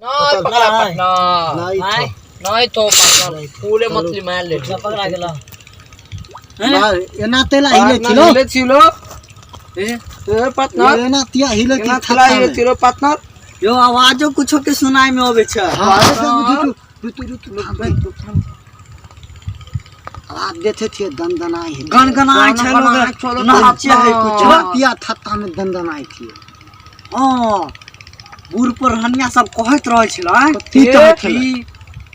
नहीं पकड़ा पटना। नहीं नहीं थो। नहीं तो पटना पूरे मछली मार ले। पकड़ा गेल। बार, एना तेला हिले छिलो। हिले छिलो ए पार्टनर। एना तिया हिले एना थला हिले छिलो पार्टनर। यो आवाजो कुछो के सुनाई में अबै छै। हाँ, रुतु रुतु रुतु थाम। आवाज देते थे दनदनाई है। गनगनाय छै लोग, नाचे है कुछो। तिया थत्ता में दनदनाई थी। हाँ, बूढ़ पुरहनिया सब कहैत रहै छलै की कहैत छलै? कि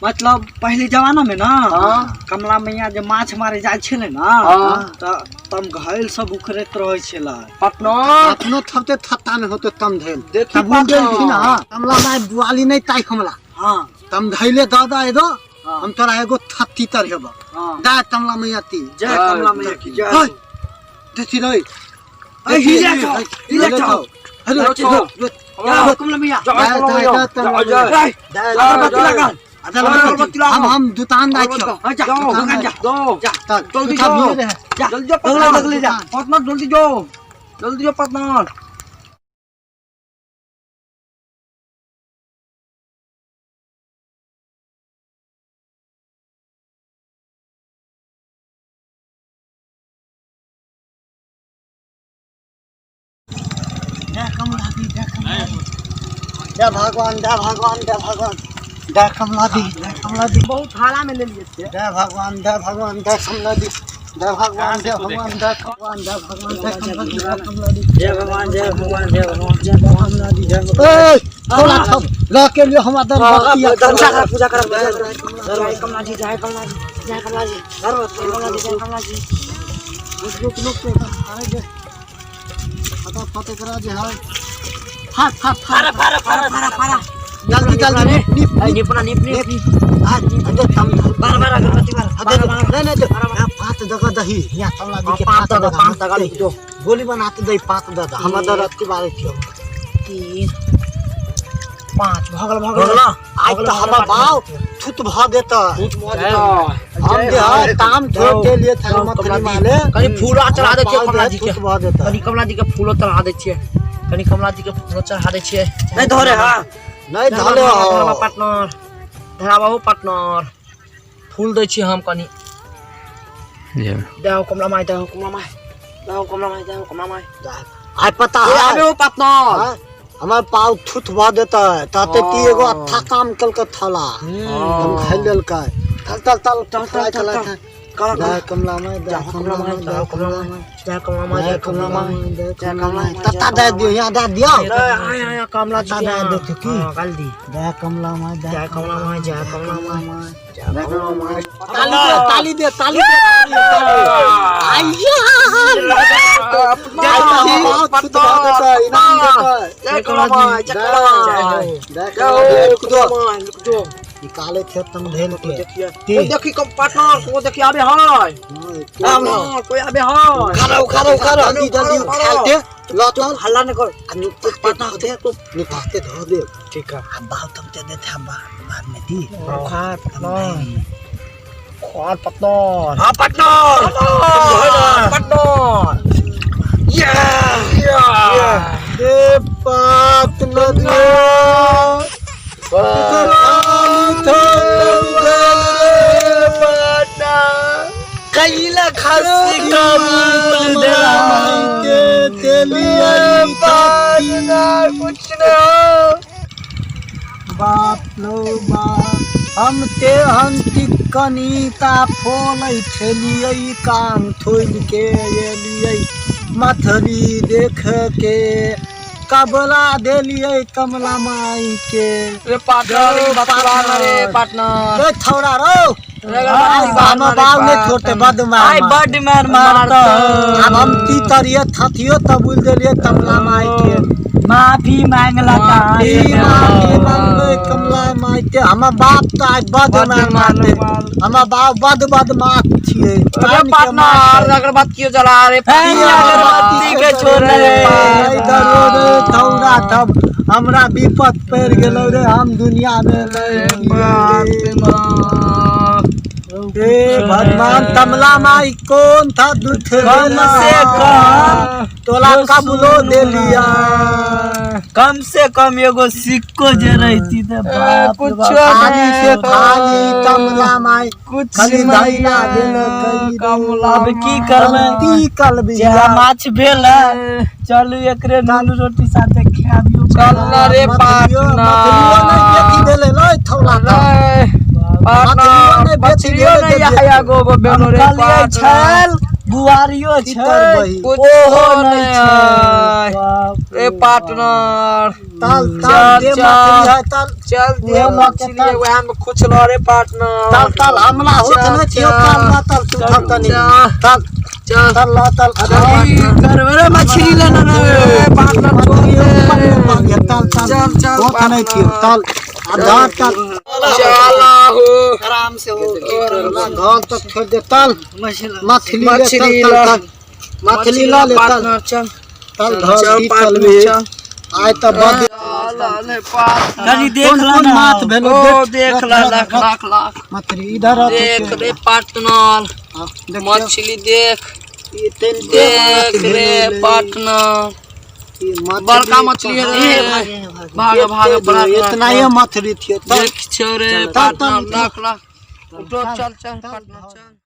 मतलब पहिले जमाना में ना हाँ। कमला मैया जे माछ मारे जाइ छलै ना, हाँ। तऽ तम घैल सब उखड़ैत रहै छलै। पार्टनर अपनो थपते थत्ता में होते तम धैल। देखी तब उड़ गेल थी ना पार्टनर। कमला माई बुआली नहीं ताई कमला। हाँ। तम धैले द दा एदो। हाँ। हम तोरा एगो थत्ती तर हेबो। हाँ। दा कमला मैया ती। जय कमला मैया की जय। ओए, देखी रे। ए, हिले छौ, हिले छौ। हेलो, हिले छौ। हेलो, जय कमला मैया। जय कमला मैया। जय जय। जय, अगरबत्ती लागल। अगरबत्ती लागल। हम दुकान दाइ छियौ। हाँ, जा, जाओ, दुकान जा। जाओ। जा, चल, जल्दी तू थप जाओ। रहे। जा, जल्दी जाओ अगला पार्टनर। अगले जा। पार्टनर जल्दी जाओ, जल्दी जाओ पार्टनर। जय कमला दी, जय कमला दी। जय भगवान, जय भगवान, जय भगवान। जय कमला दी, जय कमला दी। बहुत हाला में ले लिए थे। जय भगवान, जय भगवान, जय कमला दी। जय भगवान, जय भगवान, जय भगवान, जय भगवान, जय कमला दी, जय कमला दी। जय भगवान, जय भगवान, जय भगवान, जय कमला दी, जय भगवान। ए, थोड़ा थप ल के लिए हम अदर भक्ति पूजा कर, पूजा कर, पूजा कर। जय कमला जी, जय कमला जी, जय कमला जी, जय कमला जी, जय कमला जी। रुक रुक रुक आए जे फटा फटे करा जे है। फाट फाट फारा फारा फारा फारा फारा। जल्दी जल्दी निप निप। निपना निप निप। आ अरे तम बारह बारह अगरबत्ती बारह। अरे नहीं नहीं दे यहाँ पाँच जगह दही यहाँ कमला जी के पाँच जगह, पाँच जगह लिख दो। गोली बनाते दही पाँच जगह हम अदर अत्ति बारे थियो। 3 5 भगल भगल। भगल। आज तो हम बाव थुत भ देता। भूत मौज का। हम जे है ताम छोड़ के लिए थाल मथली माले। कनी फूलो चढ़ा दै छियै कमला जी के। थुत भ देता। कनी कमला जी के फूलो चढ़ा दै छियै। कनी कमला जी के फूलो चढ़ा दै छियै। नहीं धरे हाँ। नहीं धरे धराबा हो। पार्टनर, धराबा हो पार्टनर। फूल दै छियै हम कनी। देहो कमला माई, देहो कमला माई, देहो कमला माई, देहो कमला माई। आज पता ए, है। आबे हो पार्टनर। हाँ, हमार पाव थुत भ देता है। ताते ती एगो अच्छा काम कल के थला। हम खाइ लेलकै। चल चल चल चल, चल, चल चल, चल। कर, जय कमला माई, जय कमला माई, जय कमला माई, जय कमला माई, जय कमला माई, जय कमला माई। जय तत्ता दे दियो, यहाँ दे दियो। आय आय कमला जी तत्ता दे देते की? हाँ, गाल दी। जय कमला माई, जय कमला माई, जय कमला माई, जय कमला माई। ताली दे, ताली दे, ताली दे, ताली दे। आइया। अपना थुत भ देता, इनाम देता। जय कमला माई, जय कमला माई। जय जय कमला हो माई। कमला माई, रुक जो। निकाले थे तुम ढेल के। देखिए ओ देखी कम पार्टनर को देखी आबे है। पार्टनर कोई आबे है। उखाड़ो उखाड़ो उखाड़ो जल्दी जल्दी उखाड़ते लो तो हल्ला न कर। निपटते दे निपटते धो दे। ठीक है। अब बाल तुम दे देते हम बाद में दी। खार पार्टनर, खार पार्टनर। हां पार्टनर, पार्टनर। या या ए पार्टनर कैला खासी कबूल देला। के तेलिया पार्टनर कुछ न हो। बाप लो बाप हम ते हम टिकनी ता फोलै छलियै कान थोइल के एलियै मथली देख के कबला देलियै कमला माई के। रे पार्टनर, ई बतला रे पार्टनर। रे थौड़ा रो हम बाप नहीं छोड़ते बद आई मार। बड मार मारता। अब हम ती तरिए थथियो तब बोल देलियै कमला माई के। माफी मांगला ता। माफी माफी मांगबै कमला माई के। हमर बाप तऽ आइ बद मार मारते। हमर बाप बद बदमाश छियै। रे पार्टनर, अगरबत्ती जला रे। अगरबत्ती के छोड़ रे। नहीं डरो रे थौड़ा तब हमरा विपत पड़ि गेलौ रे। हम दुनिया में नहीं। हे भगवान कमला माई कौन था दुख कम से कम तोला कबूलो देलिया। कम से कम एगो सिक्को जे रहती त बाप रे बाप। कुछो थाली से थाली कमला माई कुछ खाली नहीं धैला देलकै। कमला अब की करबै? गलती कल जेहा माछ भेल है, चलू एकरे नून रोटी साथे खाबियो। चल ना रे मछलियो पार्टनर। नहीं बेची देले लय थौला त। पार्टनर मछलियो नहीं बेची मछलियो देले नहीं देले। आया गो बेलो रे कहलियै पार्टनर। छल बुआरियो की छै करबै? ओहो कुछो नहि नहीं छै है। बाप रे रे पार्टनर ताल चल, ताल जे चल। मछली है ताल चल दे उहे लऽ के मछली ताल। वएह में खुचलो रे पार्टनर। ताल ताल हमला होत चल, न छियो चल। ताल ना ताल तू थल तनी चल। ताल चल ताल ला ताल की करबै रे मछली लेने रे। पार्टनर छोड़ मछलियो दे। ऊपर ऊपर ये ताल ताल चल, चल, होत नहीं छियो पार्टनर। ताल आधार ताल। चल हो आराम से हो घर तक छोड़ दे ताल मछली ले मछली ताल ताल ला। ताल मछली ला ले ताल पार्टनर चल ताल धर चल की पार्टनर तलबे चल। आय त बद चल पार्टनर। कनी देख कोन ला कोन ना। माछ भेलो ओ देख ला लाख लाख लाख मछली इधर आ देख रे पार्टनर मछली देख देख रे पार्टनर बड़का मछली है रे भाग भाग बड़ा इतना ही मछली थी देख छो रे चल, पार्टनर चल, लाख लाख उठो चल चल पार्टनर चल।